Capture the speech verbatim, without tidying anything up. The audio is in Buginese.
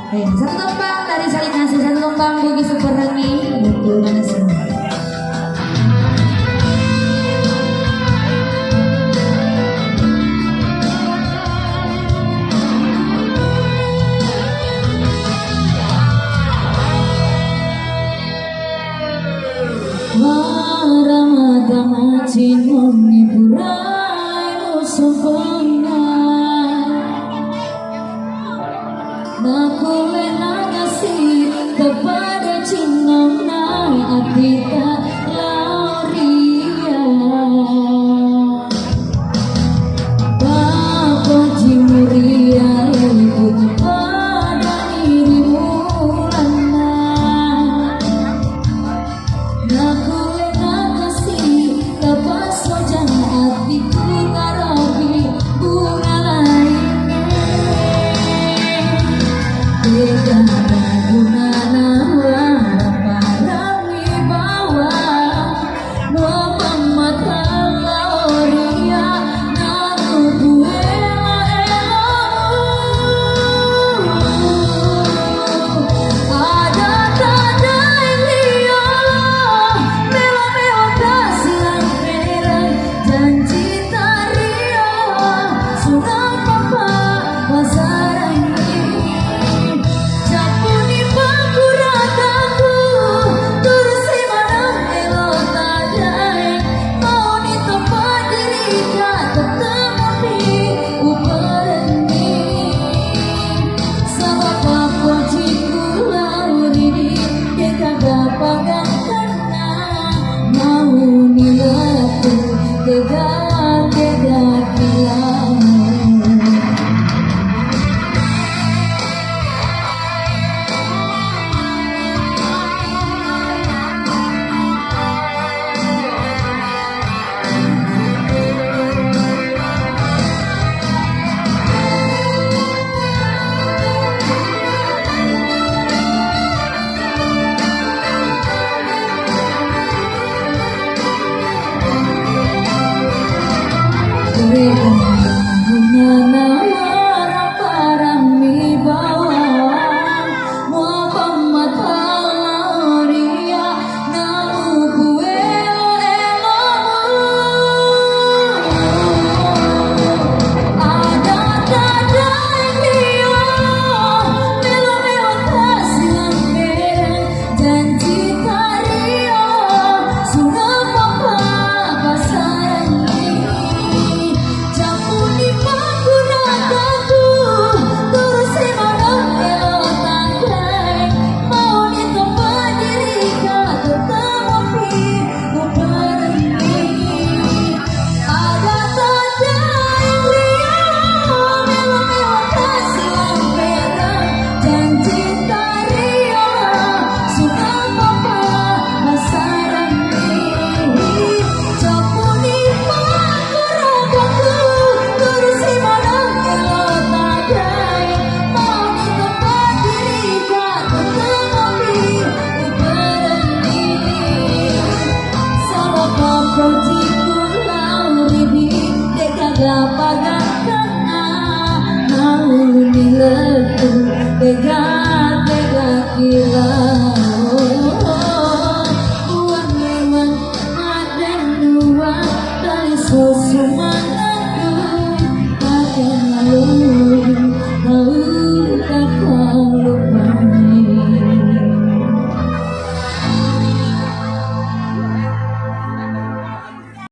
Eh, satu tembang dari Saling Asih, satu tembang Bugis Super Rangi, Butuh Manasmu. Mara mata macinnungngi purae musumpengna. Nakulle nangasi kepada cinnunna atita lao ria. Bapa jimuria lebu tepada iri mulanna. Nakulle nangasi tapassojang atiku tarobi bunga laingnge. Tega gunana wara parami bawang. Muammata lao ria nanuku elo-elomu. Ada tadaeng rio, melo-melo kasi lampereng, janji tario, sunapapa pasarangi. Cappuni pakurataku, turusi maneng elo tadaeng, mauni to padirika tettemopi uperenni. Saba' pappojiku lao ri Dini, de' gaga pagangkanna, mauni lettu tega-tega kilamo. Janji tario, sunapapa pasaranni. Cappuni pakurataku, turusi maneng elo tadaeng, mauni to padirika tettemopi uperenni. Ada tadaeng rio, melo-melo kasi lampereng, janji tario, sunapapa pasaranni. Cappuni pakurataku, turusi maneng elo tadaeng, mauni to padirika tettemopi uperenni. Saba' pappojiku lao ri Dini, de' gaga pagangkanna, mauni lettu tega-tega kilamo.